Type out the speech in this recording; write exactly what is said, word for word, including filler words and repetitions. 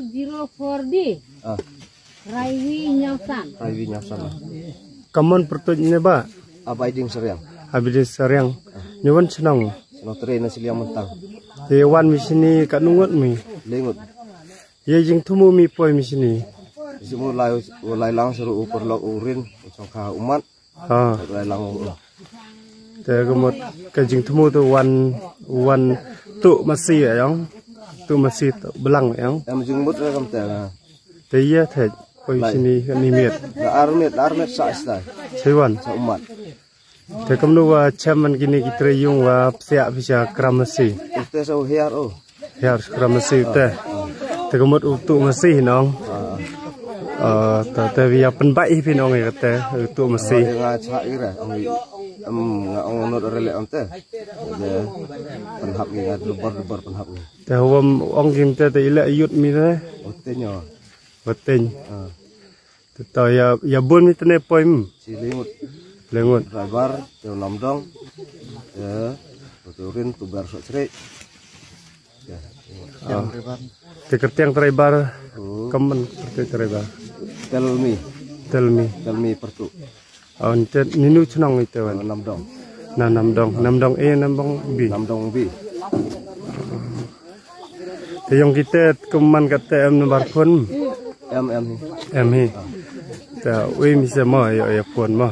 Zero four D. Ah. Raiwi Nyausan. Raiwi Nyausan. Kamon pertuj ne ba? Abiding Seriang. Abiding Seriang. Nyewan chnong. Snotre na Siliang Mentang. Te wan mi sini ka nungot mi. Lengut. Ye jingthmu mi poi mi sini. Simu lai lai lang seru uper lok urin usong ka umat. Ha. Lai lang u. Te ka mut ka jingthmu tu wan wan tu masi ayong. Tu masi tu belang ayong. Em jingmut re kam te. Te ye te poi mi sini ka ni miet. La armet armet sa istai. Siwan. Sa umat. Te kumno wa chairman kini ki trei yung wa psiak pisa kramasi. Ute sa u hiar o. Hiar kramasi ute. Te kumut utu masi nong. Ah, te te via penbai phi nong ya te utu masi. Nga cha ira ong em nga ong not rele ante. Penhap ngi nga dubar dubar penhap ngi. Te huam ong kim te te ila yut mi te. Ute nyo. Ute nyo. Te tau ya ya bun mi tene poim. Si lengut. Lengut. Driver te namdong. Ya. Turin tu bar sok sri. Ya. Te kertiang driver. Kaman kertiang driver. Tell me. Tell me. Tell me pertu. Oh, nte ninu chnong ite wan. Namdong. Na namdong, namdong e namdong bi. Namdong bi. Te yong kite keman kate em number phone. Em em. Em hi. Te ui mi se mo yo yo phone mo.